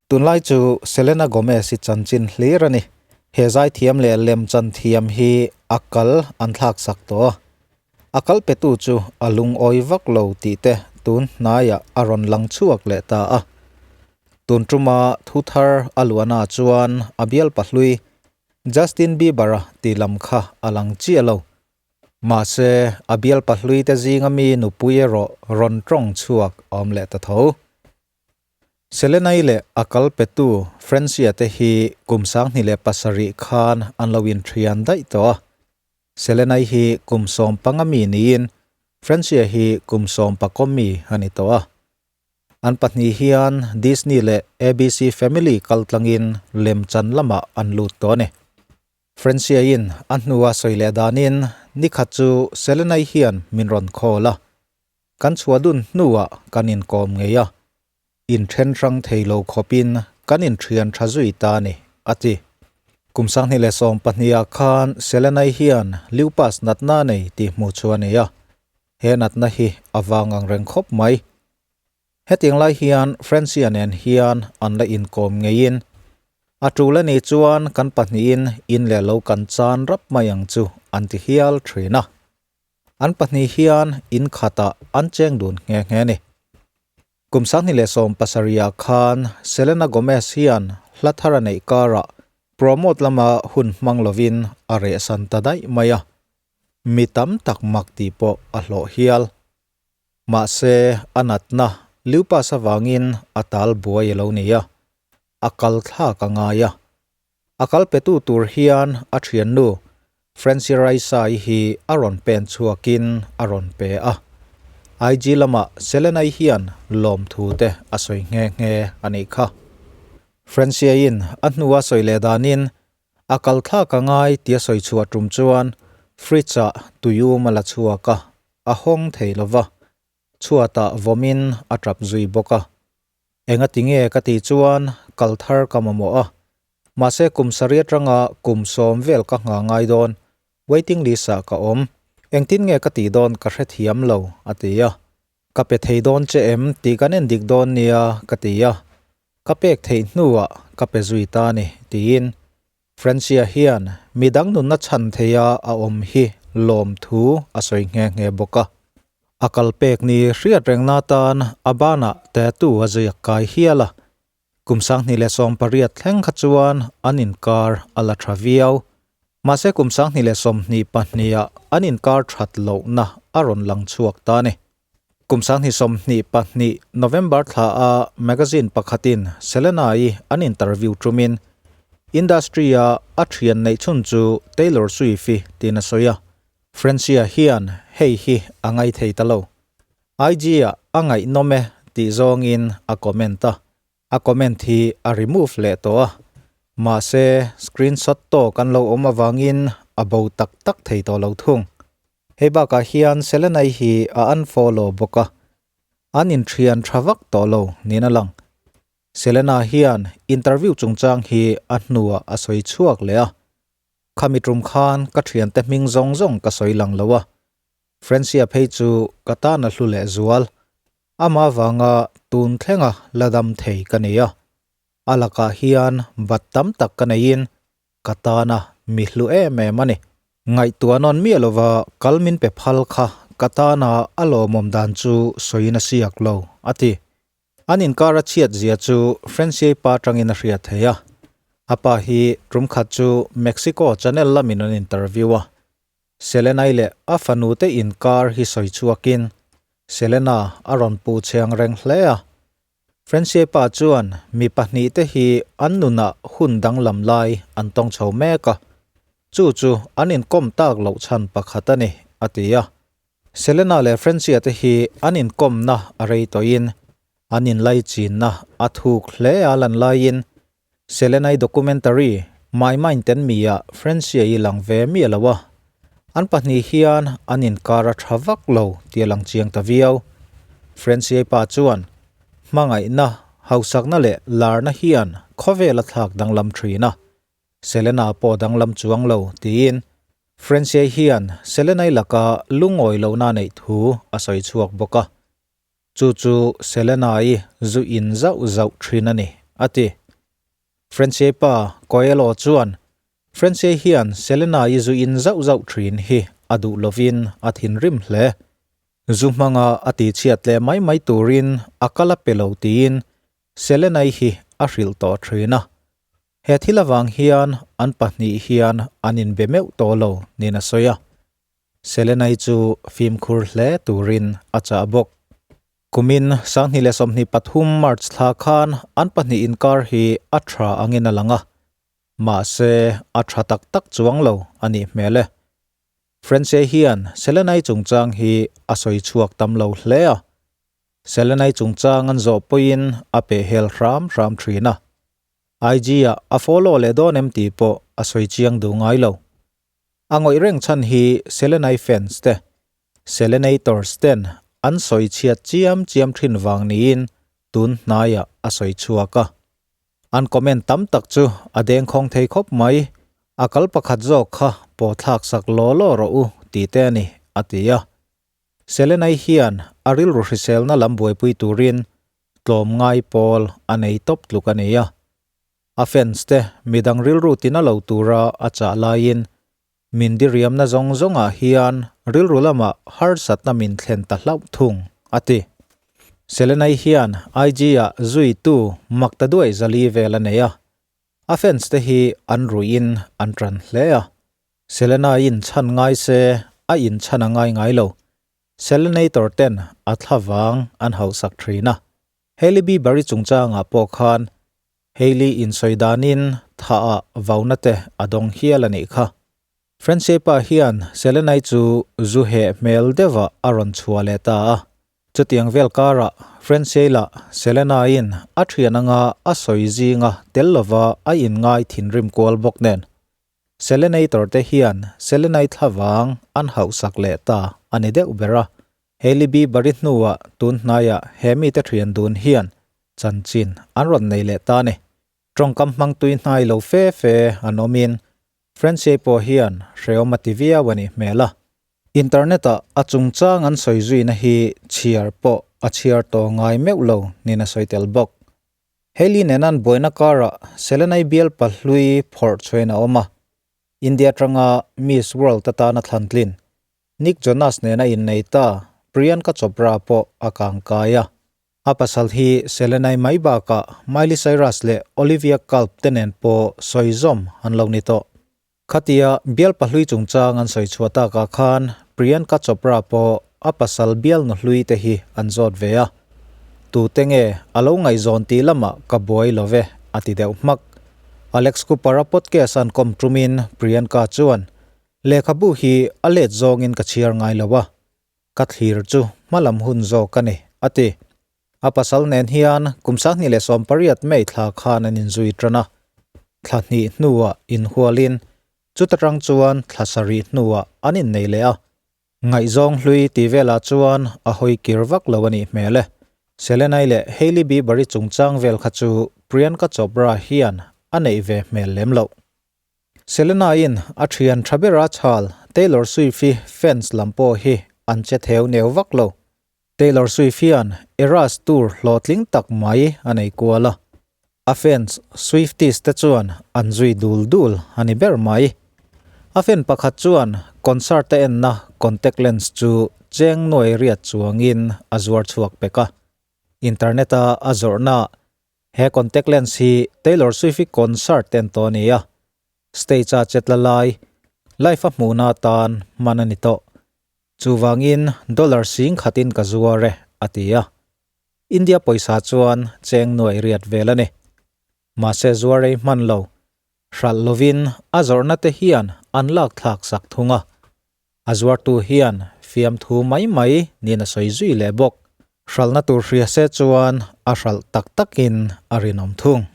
Tunlai chu Selena Gomez hi chanchin hlir a ni. He zaithiam leh lemchan thiam hi a kal an thlaksak tawh a. A kal petu chu a lungawi vak lo tih te tun hnaiah a rawn lang chhuak leh ta a. Tun tuma thu thar a luahna chuan a bial pahlui Justin Bieber-a tih lam kha a lang chiah lo. Mahse, a bial pahlui te zinga mi nupui erawh rawn tawng chhuak a awm leh ta tho. Selenai leh a kal petu Francia te hi kum 2007 khan an lo inthian daih tawh a. Selenai hi kum 15 mi niin Francia hi kum 14 mi a ni tawh a. An pahnih hian Disney leh ABC Family kaltlangin lemchan lamah an lut tawh a ni. Francia-in a hnua sawi leh danin nikhat chu Selenai hian min rawn call a. Kan chhuah dun hnuah kan inkawm ngei a, inthen hrang thei lo khawpin kan inthian tha zui ta a ni, a ti. Kum 2012 ah khan Selenai hian lupus natna nei tih hmuh chu a nei a, he natna hi a vang ang reng khawp mai. Hetiang lai hian Francia nen hian an la inkawm ngeiin, a tul a nih chuan kan pahnihin in leh lo kan chan rap mai ang chu an ti hial thin a. An pahnih hian in khatah an cheng dun nghe nghe a ni. Kum 2017 ah khan Selena Gomez hian hla thar a neih karah promote lama hun hmang lovin a rehsan ta daih mai a, mi tam tak mak tih pawh a hlawh hial. Mahse, a natna lupus avangin a tal buai a lo ni a, a kal thlak a ngai a. A kal petu tur hian a thiannu Francie Raisa-i hi a rawn pen chhuakin a rawn pe a. IG lamah Selena-i hian lawmthu te a sawi nghe nghe a nih kha. Francie-in a hnua sawi leh danin a kal thlak a ngai tia sawi chhuah tum chuan fridge-ah tuium a la chhuak a, a hawng thei lova, chhuatah vawmin a tap zui bawk a. Engati nge ka tih chuan kal thar ka mamawh a, mahse kum sarih atanga kum 10 vel ka nghah ngai dawn, waiting list ah ka awm. Engtin nge ka tih dawn ka hrethiam lo, a ti a. Ka pe thei dawn che em tih kan en dik dawn nia ka ti a, ka pek theih hnuah ka pe zui ta a ni, tiin Francia hian midang nunna chhan theia a awm hi lawmthu a sawi nghe nghe bawk a. A kal pek ni hriat rengna atan a banah tattoo a ziak kai hial a. Kum 2018 thleng kha chuan an inkar a la tha viau. Mahse kum 2022 ah an inkar that lohna a rawn lang chhuak ta a ni. Kum 2022 November thla a magazine pakhatin Selena-i an interview tumin industry-a a thian neih chhun chu Taylor Swift-i tiin a sawi a. Francia hian hei hi a ngai thei ta lo. IG-ah a ngaihnawm e tih zawngin a comment a. A comment hi a remove leh tawh a. Mahse, screenshot tawk an lo awm avangin a bo tak tak thei tawh lo thung. Hei bakah hian Selenai hi a unfollow bawk a, an inthian tha vak tawh lo niin a lang. Selena hian interview chungchang hi a hnuah a sawi chhuak leh a, Khami tum khan ka thiante hming zawng zawng ka sawi lang lo a, Francia phei chu ka tan a hlu leh zual. Amah avanga tun thlenga la dam thei ka ni a, a lakah hian bat tam tak ka neiin Ka tana mi hlu em em a ni. Ngaihtuah nawn miah lova kal min pe phal kha ka tana a lawmawm dan chu sawiin a siak lo, a ti. An inkar a chhiat zia chu Franciei pa atangin a hriat thei a. A pa hi tum khat chu Mexico channel lamin an interview a. Selenai leh a fanu te inkar hi sawi chhuakin Selena a rawn puh chheng reng hle a. Francia pa chuan mi pahnihte hi an nunah hun danglam lai an tawng chho mek a, chu chu an inkawm tak loh chhan pakhat a ni, a ti a. Selena leh Francia te hi an inkawmna a rei tawhin an inlaichinna a thuk hle a lan laiin Selena-i documentary My Mind ten mi-ah Francia-i lang ve miah lo a, an pahnih hian an inkar a tha vak lo tih a lang chiang ta viau. Francia-i pa chuan, Hmangaihna, hausakna leh larna hian khawvel a thlak danglam thin a, Selena pawh danglam chuang lo tiin Francia-i hian Selena-i laka lungawi lohna neih thu a sawi chhuak bawk a. Chu chu Selena-i zu in zauh zauh thin a ni, a ti. Francei pa Coelho chuan Francei hian Selena-i zu in zauh zauh thin hi a duh lovin a thinrim hle. Zu hmanga a tihchhiat leh mai mai turin a kal a pe lo tiin Selena-i hi a hrilh tawh thin a. He thil avang hian an pahnih hian an inbe meuh tawh lo niin a sawi a. Selena-i chu fimkhur hle turin a chah bawk. Kumin 2023 March thla khan an pahnih inkar hi a tha angin a lang a, mahse a tha tak tak chuang lo a nih hmel e. Francey hian Selena-i chungchang hi a sawi chhuak tam lo hle a, Selena-i chungchang an zawh pawhin a pehhel hram hram thin a. IG-ah a follow leh dawn em tih pawh a sawi chiang duh ngai lo. A ngawih reng chhan hi Selenai fans te, Selenators ten an sawi chhiat chiam chiam thin vang niin tun hnaiah a sawi chhuak a. An comment tam tak chu a dengkhawng thei khawp mai, a kal pakhat zawk kha pawh thlak sak law law rawh u tih te a ni, a ti a. Selenai hian a rilru hriselna lam buaipui turin tlawmngai pawl a nei tawp tluk a ni a. A fans te midang rilru tina lo tura a chah laiin min diriamna zawng zawngah hian rilru lamah harsatna min thlen ta hlauh thung, a ti. Selenai hian IG-ah zuitu mak ta duai zali vel a nei a, a fans te hi an ruihin an ṭan hle a. Selenaiin chhan ngai se a inchhan a ngai ngai lo. Selenator ten a thlavang an hauhsak ṭhin a. Hailey Bieber-i chungchangah pawh khan Hailey insawi danin thaah vauna te a dawng hial a nih kha. Francey pa hian Selena-i chu zu heh hmel deuhah a rawn chhuah leh ta a. Chutiang vel karah Francey lah Selena-in a thian anga a sawi zinga tel lova a inngai thinrim kual bawk nen Selenator te hian Selenai thlavang an hauhsak leh ta a ni deuh ber a. Hailey Bieber-i hnuah tun hnaiah he mite thian dun hian chanchin an rawn nei leh ta a ni. Tawngkam hmang tui hnai lo fe fe an awmin Francey pawh hian hrehawm a ti viau a nih hmel a. Internet-ah a chungchang an sawi zuina hi chhiar pawh a chhiar tawh ngai meuh lo niin a sawi tel bawk. Hailey nenan buaina karah Selenai bial pahlui phawrh chhuain a awm a, India atanga Miss World atana thlantlin Nick Jonas nena innei ta Priyanka Chopra pawh a kangkai a. A pasal hi Selenai mai bakah Miley Cyrus leh Olivia Culp te nen pawh sawi zawm an lo ni tawh. Khatia bial pahlui chungchang an sawi chhuah takah khan Priyanka Chopra pawh a pasal bial nuhlui te hi an zawt ve a, Tute nge a lo ngaihzawn tih lamah ka buai lo ve a ti deuh hmak. Alex Cooper-a podcast an kawm tumin Priyanka chuan, Lehkhabu hi a let zawngin ka chhiar ngai lo a, ka thlir chu hmalam hun zawk a ni a ti. A pasal nen hian kum 2018 May thla khan an inzui tan a, thla hnih hnuah inhualin chuta tang chuan thla sarih hnuah an innei leh a. Ngaihzawng hlui tih velah chuan a hawi kir vak lo a nih hmel e. Selenai leh Hailey Bieber-i chungchang vel kha chu Priyanka Chopra hian a neih ve hmel lem loh. Selena-in a thian tha bera chhal Taylor Swift-i fans lam pawh hi an che theu neu vak lo. Taylor Swift hian Eras Tour hlawhtling tak mai a nei kual a, a fans Swifties te chuan an zui dul dul a ni ber mai. A fan pakhat chuan concert a enna contact lens chu cheng nuai riat chuangin a zuar chhuak pek a, internet-a a zawrhnaah he contact lens hi Taylor Swift-i concert en tawh a ni a, stage-a chetla lai live a hmuhna atan hman a ni tawh. Chuvangin dollar sing khatin ka zuar e, a ti a. India pawisa chuan cheng nuai riat vel a ni. Mahse zuar ei hman lo, hralh lovin a zawrhna te hian an lak thlak sak thung a. A zuartu hian fiamthu mai mai niin a sawi zui leh bawk. Hralhna tur hria se chuan a hralh tak takin a rinawm thung.